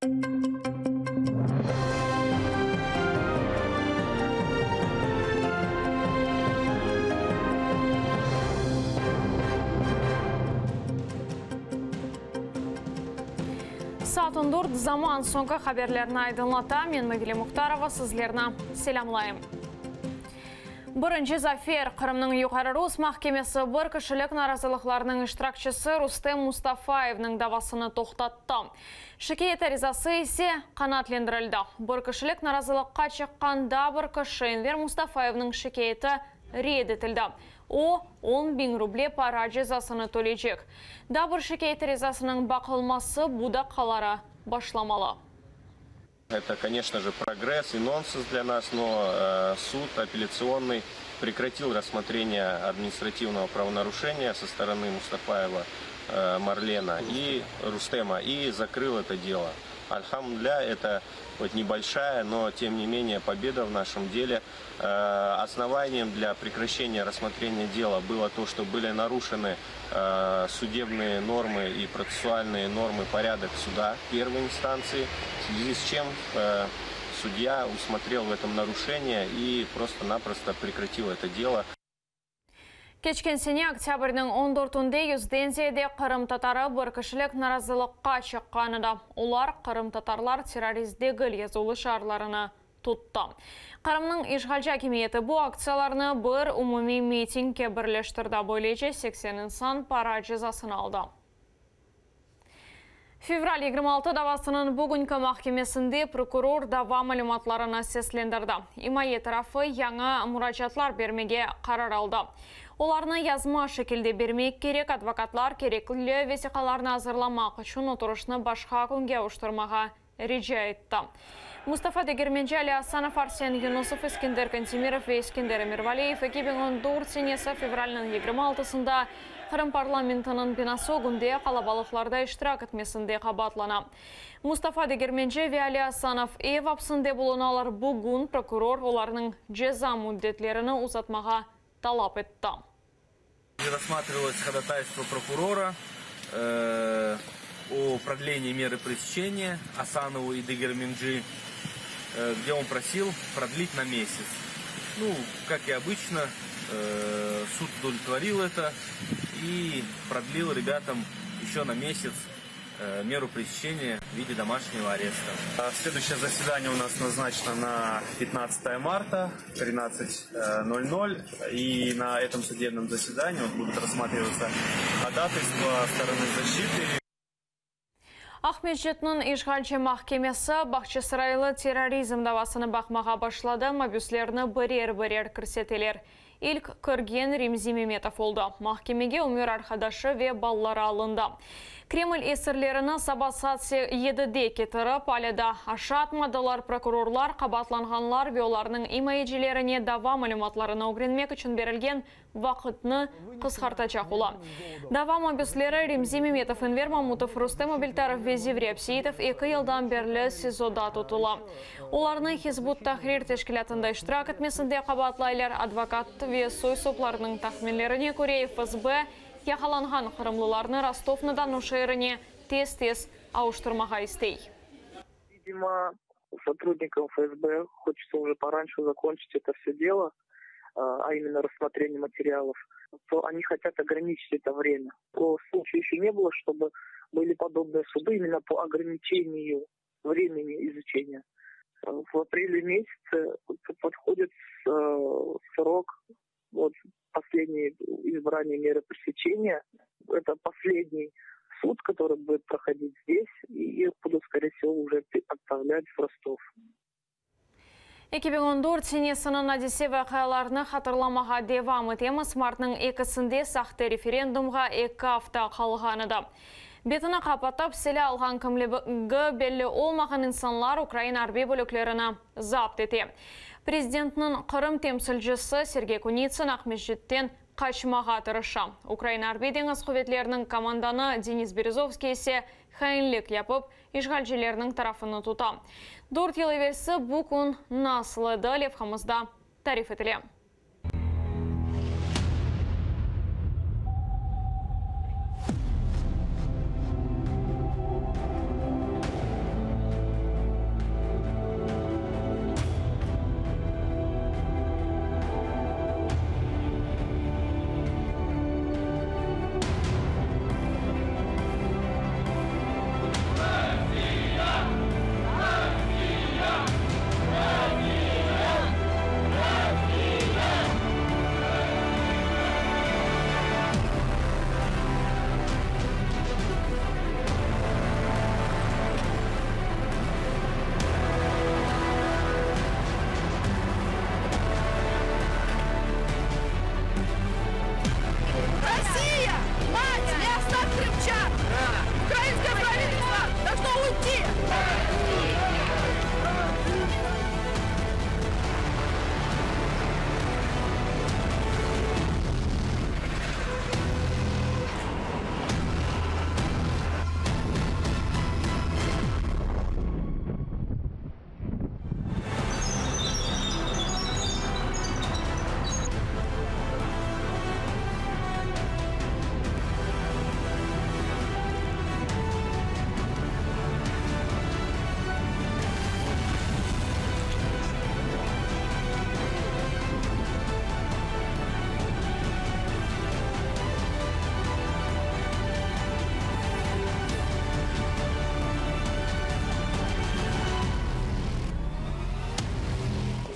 Saat 14, Zaman soñki haberlerni aydınlata. Men Mavile Muhtarova sizlerni selâmlayım. Birinci zafer, Qırımnıñ Yuqarı Rus mahkemesi bir kişilik narazılıqlarnıñ iştirakçisi Rustem Mustafayevniñ davasını toqtattı. Şikâyet arizası ise qanaatlendirildi. Bir kişilik narazılıqqa çıqqan daa bir kişi Enver Mustafayevniñ şikâyeti red etildi. O, 10.000 ruble para cezasını töleycek. Daa bir şikâyet arizasınıñ baqılması bu daqqaları başlamalı. Это, конечно же, прогресс и нонсенс для нас, но э, суд апелляционный прекратил рассмотрение административного правонарушения со стороны Мустафаева э, Марлена и Рустема и закрыл это дело. Альхамдулилля, это хоть небольшая, но тем не менее победа в нашем деле. Э, основанием для прекращения рассмотрения дела было то, что были нарушены э, судебные нормы и процессуальные нормы порядок суда первой инстанции, в связи с чем э, судья усмотрел в этом нарушение и просто-напросто прекратил это дело. Keçken sene oktâbrniñ 14-ünde yüzden ziyade qırımtatarı bir kişilik narazılıqqa çıqqan edi. Olar Qırımtatarlar terrorist degil yazuvlı şiarlarını tuttı. Qırımnıñ işğalci akimiyeti bu aktsiyalarnı bir umumiy mitingge birleştirdi, böylece 80 insan para cezasını aldı. Fevral 26 davasınıñ bugünki mahkemesinde prokuror dava malümatlarını seslendirdi. İmaye tarafı yañı muracaatlar bermege qarar aldı. Olarnı yazma şekilde bermek kerek, advokatlar kerekli vesiqalarnı azırlamaq içün oturışnı başqa künge avuştırmağa rica etti. Mustafa Degermenci, Ali Asanov, Arsen Yunusov, Eskender Kantemirov ve Eskender Emirvaliyev 2014 senesi fevralniñ 26-sında Qırım parlamentiniñ binası ögünde qalabalıqlarda iştirak etmesinde qabaatlana. Mustafa Degermenci ve Ali Asanov ev apsinde bulunalar. Bugün prokuror olarnıñ ceza müddetlerini uzatmağa talap etti. Рассматривалось ходатайство прокурора э, о продлении меры пресечения Асанову и Дегерменджи, э, где он просил продлить на месяц. Ну, как и обычно, э, суд удовлетворил это и продлил ребятам еще на месяц э, меру пресечения в виде домашнего ареста. Следующее заседание у нас назначено на 15 марта 13.00. И на этом судебном заседании будут рассматриваться ходатайства стороны защиты. Aqmescitniñ işğalci mahkemesi Bağçasaraylı terrorizm davasını baqmağa başladı. Mabüslerni birer-birer kirseteler. İlk kirgen Remzi Memetov oldı. Mahkemege ömür arqadaşı ve balaları alındı. Kreml esirlerini saba saat 7-de ketirip, alâ daa aşatmadılar. Prokurorlar, qabaatlanğanlar ve olarnıñ imayecilerine dava malümatlarını ögrenmek içün berilgen vaqıtnı qısqartacaq ola. Dava mabüsleri Remzi Memetov, Enver Mamutov, Rustem Abiltarov ve Zevri Abseitov eki yıldan berli SİZOda tutula. Olarnı Hizb ut-Tahrir teşkilâtında iştirak etmesinde qabaatlaylar. Advokat ve soy-soplarınıñ tahminlerine köre, FSB yaqalanğan qırımlılarnı Rostov-na-Donu şeerine tez-tez avuştırmağa istey. Видимо, сотрудникам ФСБ хочется уже пораньше закончить это все дело, а именно рассмотрение материалов, то они хотят ограничить это время. Такого случая еще не было, чтобы были подобные суды именно по ограничению времени изучения. В апреле месяце подходит срок вот, последнее избрание меры пресечения. Это последний суд, который будет проходить здесь, и их будут, скорее всего, уже отправлять в Ростов. 2014 senesiniñ adise vaqialarını hatırlamağa devam etemiz. Martnıñ ekisinde sahte referendumğa eki afta qalğan edi. Betini qapatıp, silâ alğan kimligi belli olmağan insanlar Ukraina arbiy bölüklerini zapt ete. Prezidentniñ Qırım temsilcisi Sergey Kunitsın Aqmescitten qaçmağa tırışa. Ukraina Arbiy deñiz quvetleriniñ komandanı Denis Berezovskiy ise hainlik yapıp, işğalcilerniñ tarafını tuta. Dört yıl evelsi bu kün nasıl edi levhamızda tarif etile.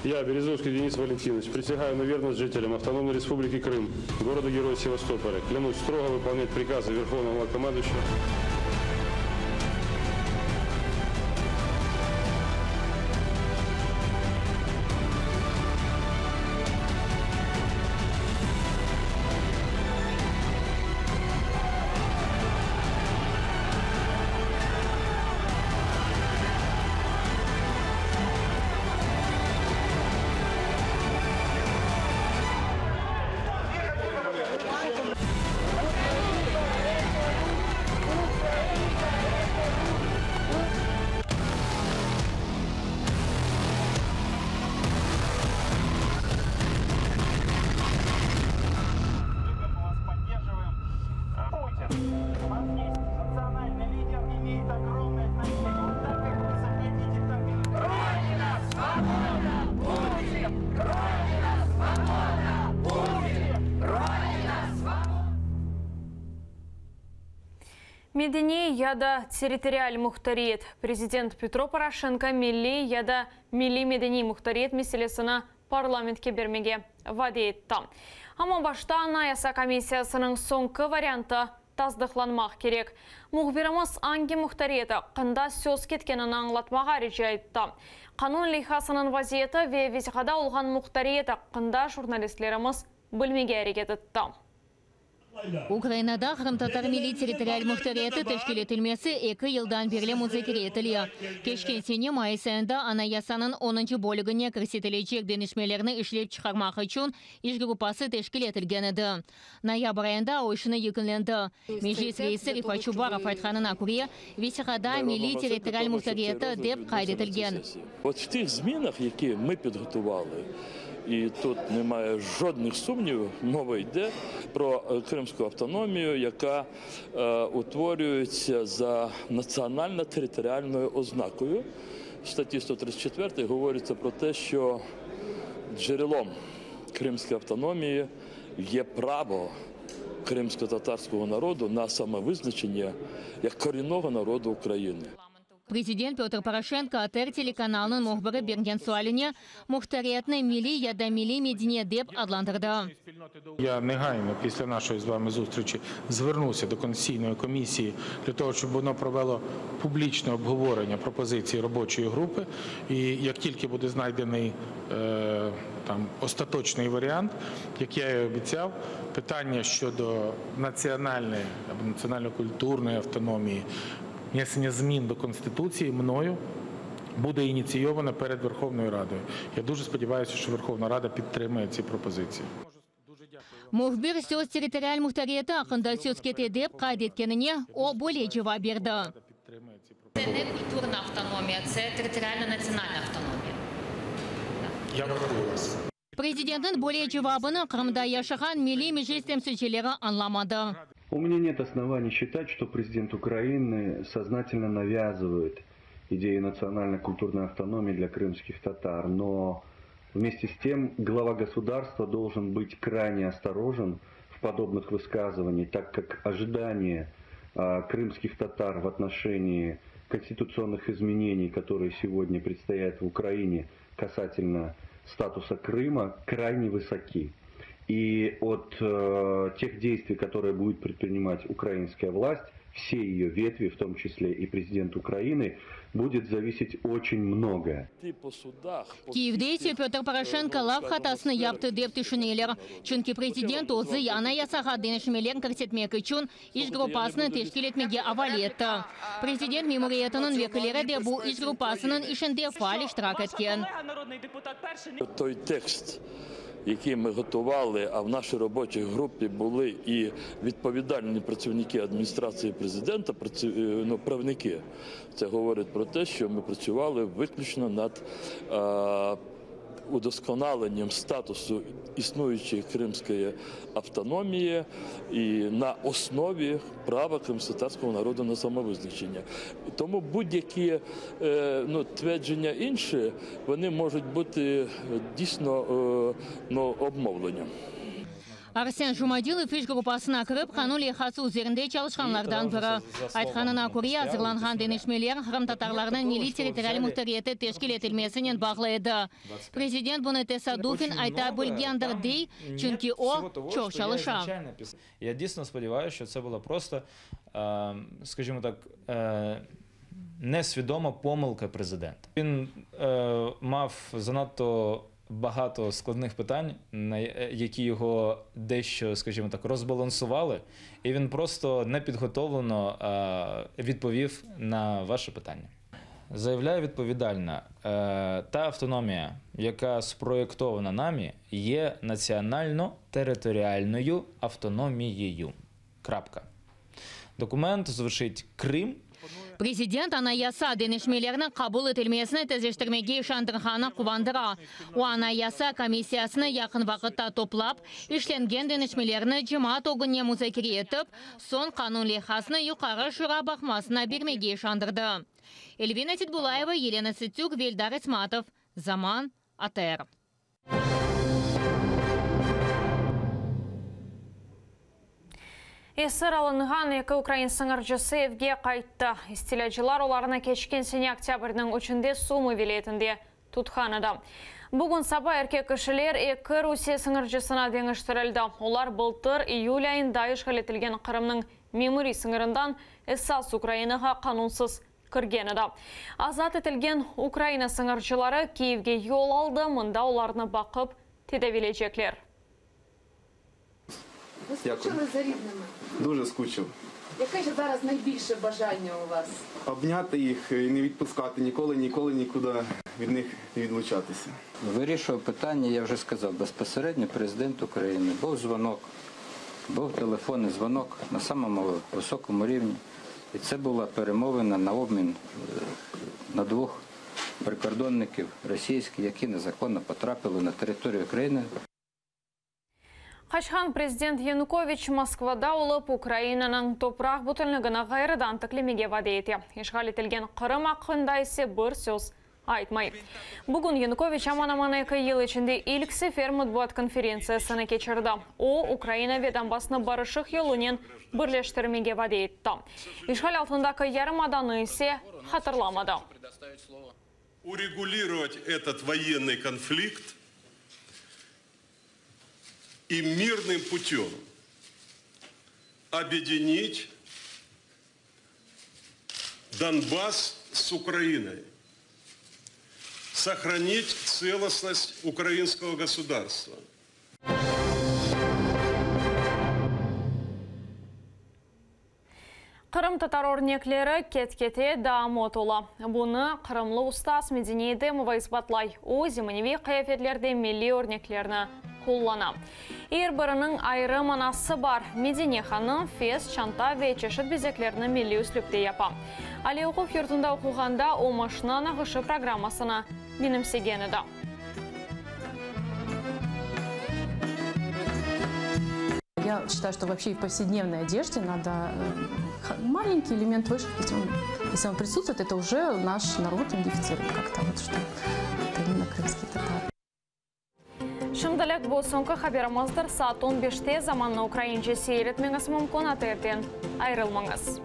Я, Березовский Денис Валентинович, присягаю на верность жителям Автономной Республики Крым, города-героя Севастополя. Клянусь строго выполнять приказы Верховного Главнокомандующего. Medeniy ya da territorial muhtariyet. Prezident Petro Poroşenko milliy ya da milliy-medeniy muhtariyet meselesini parlamentke bermege vade etti. Amma başta Anayasa komissiyasınıñ soñki variantı tasdıqlanmaq kerek. Mühbirimiz angi muhtariyet aqqında söz ketkenini añlatmağa rica etti. Qanun leyhasınıñ vaziyeti ve vesiqada olğan muhtariyet aqqında jurnalistlerimiz bilmege areket etti. Ukrainada qırımtatar milliy territorial muhtariyeti teşkil etilmesi eki yıldan berli muzakere etile. Keçken sene mayıs ayında Anayasanıñ onuncı bölügine kirsetilecek deñişmelerni işlep çıqarmaq içün iş gruppası teşkil etilgen edi. Noyabr ayında o işini yekünlendi. Meclis reisi Refat Çubarov aytqanına köre, vesiqada milliy territorial muhtariyeti dep qayd etilgen. Ot v tih zminah, yaki mı pidğotuvalı, i tut nemaye jodnih sumnivів, mova yde pro Krimsku avtonomiyu, yaka utvorüyetsya za natsionalno-territorialnoyu oznakoyu. V statti 134 govoritsya pro te, şço dzherelom Krimskoy avtonomiyi ye pravo krimsko-tatarskogo narodu na samovıznaçenye yak korінного narodu Ukrayiny. Prezident Pötr Poroşenko ATR telekanalınıñ mühbiri bergen sualine muhtariyetni milliy ya da milliy medeniyet dep adlandırdı. Ya negayno pislâ naşoyi z vami zustriçi zvernusâ do Konstitutsiynoyi komissiyi dlâ togo, şçob vono provelo publiçne obgovorennâ propozitsiy roboçoyi grupy. İ yak tilki bude znaydenıy tam ostatoçnıy variant, yak ya i obitsâv, pytannâ şçodo natsionalnoyi abo natsionalno-kulturnoyi avtonomiyi, vnesennâ zmin do Konstitutsiyi mnoyu bude initsiyovono pered Verhovnoyu Radoyu. Ya duje spodіваюся, şço Verhovna Rada pidtrymaye tsi propozitsiyi. Mühbir söz territorial muhtariyeti aqqında söz kete dep qayd etkenine o böyle cevap berdi. Tse ne kulturna avtonomiya, tse territorialno-natsionalna avtonomiya. Prezidentniñ böyle cevabını Qırımda yaşağan Milliy Meclis temsilcileri añlamadı. U menya net osnovaniy şçitat, çto prezident Ukrainy soznatelno navâzıvaet ideyu natsionalno-kulturnoy avtonomiyi dlâ krımskih tatar, no vmeste s tem glava gosudarstva doljen bıtь krayne ostorojен v podobnıh vısказываний, tak kak ojidaniya krımskih tatar v otnoşenii konstitutsionныh izmeneniy, kotorые segodnya predstoyat v Ukraine kasatelno statusa Krıma, krayne vysoki. И от тех действий, которые будет предпринимать украинская власть, все ее ветви, в том числе и президент Украины, будет зависеть очень многое. Kyivde ise Pötr Poroşenko laf hatasını yaptı dep tüşüneler. Çünki prezident özü Anayasağa deñişmeler kirsetmek içün iş gruppasını teşkil etmege avale etti. Prezident memuriyetiniñ vekilleri de bu iş gruppasınıñ işinde faal iştirak etken. Toy tekst, yakıy mı ğotuvalı, a v naşiy roboçiy gruppi bulı i vidpovidalnı pratsivniki administratsiyi prezidenta, nu, pravniki, tse govorit pro te, şço mı pratsüvalı vıklüçno nad udoskonalennyam statusu isnuyuçoyi Krımskoyi avtonomiyi i na osnovi prava krımskotatarskogo narodu na samovıznaçennâ. Tomu budь-які nu, tвердження інші, вони можуть бути дійсно nu, обмовленням. Arsen Jumadilov iş gruppasına kirip, qanun leyhası üzerinde çalışqanlardan biri. Aytqanına köre, azırlanğan deñişmeler qırımtatarlarnıñ milliy-territorial muhtariyeti teşkil etilmesinen bağlı edi. Prezident bunı tesaddufen ayta bilgendir, dey, çünki o, çoq çalışa. Ya diyсно сподіваюся, що це була просто, скажімо так, несвідома помилка президента. Він мав занадто багато складних питань, які його дещо, скажімо так, розбалансували, і він просто непідготовлено відповів на ваше питання. Заявляю відповідально, та автономія, яка спроєктована нами, є національно-територіальною автономією. Крапка. Документ звучить Крим. Prezident Anayasa deñişmeleriniñ qabul etilmesini tezleştirmege işandırğanı quvandıra. O, Anayasa komissiyasını yaqın vaqıtta toplap, işlengen deñişmelerni cemaat ögüne muzakere etip, soñ qanun leyhasını Yuqarı Şura baqmasına bermege işandırdı. Elvina Setbulayeva, Yelena Sitsük ve Eldar Esmatov, Zaman, ATR. Esir alınğan eki ukrain sıñırcısı evge qayttı. İstilâcılar olarnı keçken sene oktâbrniñ üçünde Sumı vilâyetinde tutqan edi. Bugün saba erkek kişiler eki Rusiye sıñırcısına deñiştirildi. Olar bıltır iyül ayında işğal etilgen Qırımnıñ memuriy sıñırından esas Ukrainağa qanunsız kirgen edi. Azat etilgen Ukraina sıñırcıları Kiyevge yol aldı, mında olarnı baqıp tedaviyleycekler. Ви скучили за рідними? Дуже скучив. Яке ж зараз найбільше бажання у вас? Обняти їх і не відпускати ніколи, ніколи, нікуди від них не відлучатися. Вирішував питання, я вже сказав, безпосередньо президент України. Був дзвонок, був телефонний дзвонок на самому високому рівні. І це була перемовина на обмін на двох прикордонників російських, які незаконно потрапили на територію України. Qaçqan prezident Yanukoviç Moskvada olıp, Ukrainanıñ topraq bütünligini ğayrıdan tiklemege vade ete. İşğal etilgen Qırım aqqında ise bir söz aytmay. Bugün Yanukoviç aman-aman eki yıl içinde ilk sefer matbuat konferentsiyasını keçirdi. O, Ukraina ve Donbassnı barışıq yolunen birleştirmege vade etti. İşğal altındaki yarımadanı ise hatırlamadı. Uregulirovat etot voyennıy konflikt i mirnım putем obedinit Donbass s Ukrainay, sohranit tselostnost ukrainskogo gosudarstva. Qırımtatar örnekleri ket-kete daa mot ola. Bunı qırımlı ustaz Medine Edemova isbatlay. O, zemaneviy qıyafetlerde milliy örneklerni qullana. Er biriniñ ayrı manası bar. Medine hanım fes, çanta ve çeşit bezeklerni milliy üslüpte yapa. Aliy oquv yurtunda oquğanda o, maşina nağışı programmasını menimsegen edi. Я считаю, что вообще и в повседневной одежде надо маленький элемент вышивки, если он, если он присутствует, это уже наш народ идентифицирует как-то, вот что это именно крымские татары. Şimdilik bu soñki haberimizdir. Saat on beşte Zamannı ukraince seyir etmeñiz mümkün, ATRden ayırılmañız.